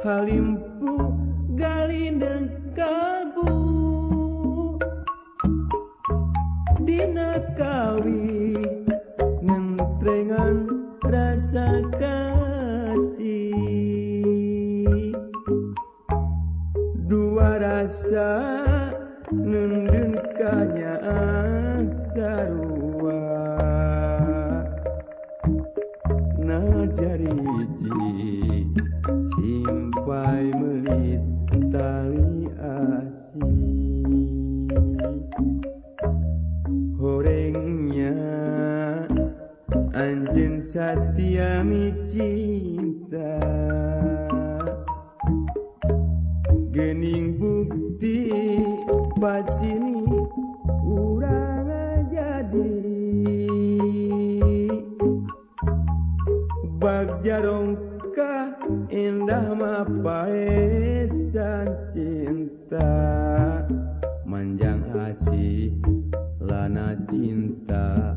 halimpu galindeng kalbu dina kawi ngentrengan rasa kasih dua rasa nundun kanya sarua najariji simpai melit tali asih horengnya anjeun satia mi cinta gening bukti pasini urang jadi bagja rongka indah mapaesan cinta manjang asih lana cinta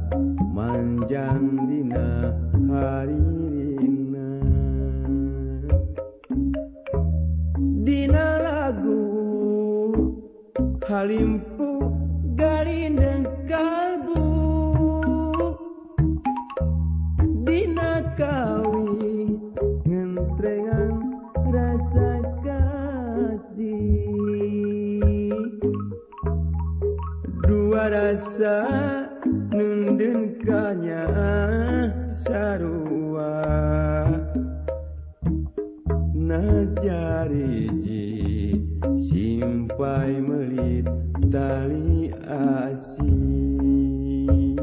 manjang dina haririna dina lagu halimpu galindeng kalbu dina kawi ngentrengan rasa kasih dua rasa nundun kanya sarua najariji simpai melit tali asih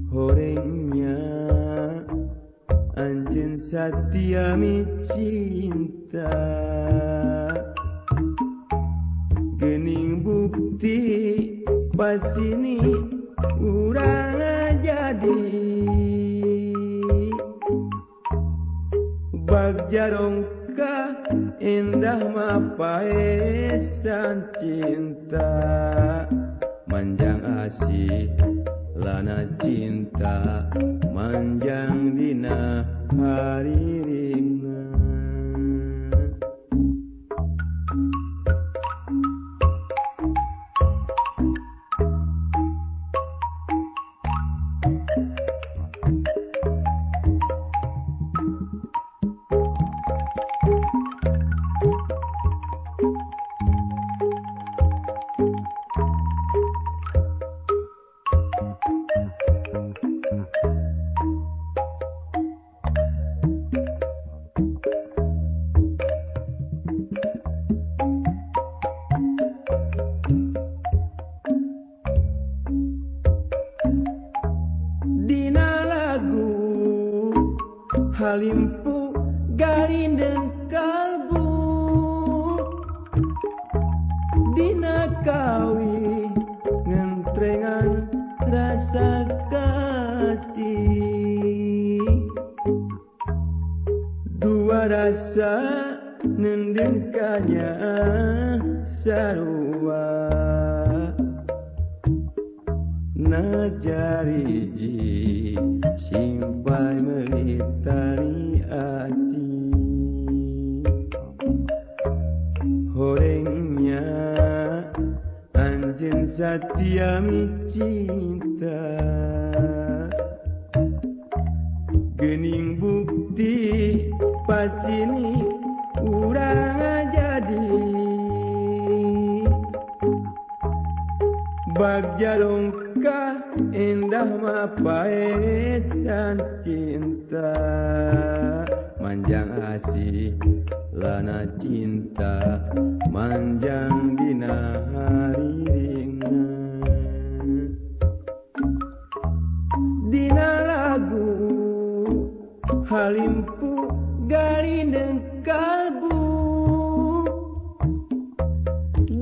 horengnya anjeun satia mi cinta gening bukti pasini urang jadi bagja rongka indah mapaesan cinta manjang asih lana cinta manjang dina haririna. Dina lagu halimpu galindeng kalbu dina kawi ngentrengan rasa kasih dua rasa nundun kanya sarua najariji simpai melit tali asih horengnya anjeun satia mi cinta gening bukti pasini urang jadi bagja rongka indah mapaesan cinta manjang asih lana cinta manjang dina haririna dina lagu halimpu galindeng kalbu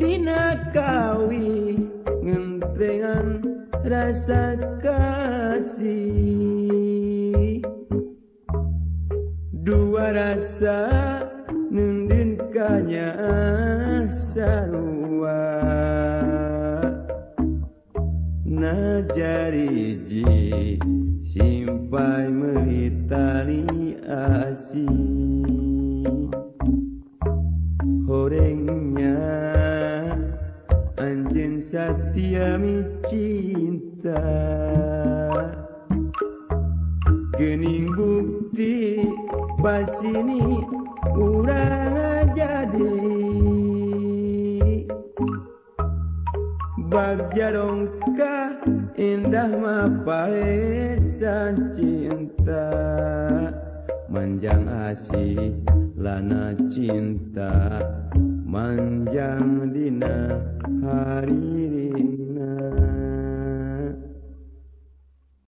dina kawi ngentrengan rasa kasih dua rasa nundun kanya sarua najariji simpai melit tali asih. satia mi cinta. Gening bukti pasini urang jadi bagja dongka indah mapaesan cinta. Manjang asih lana cinta manjang dina hari.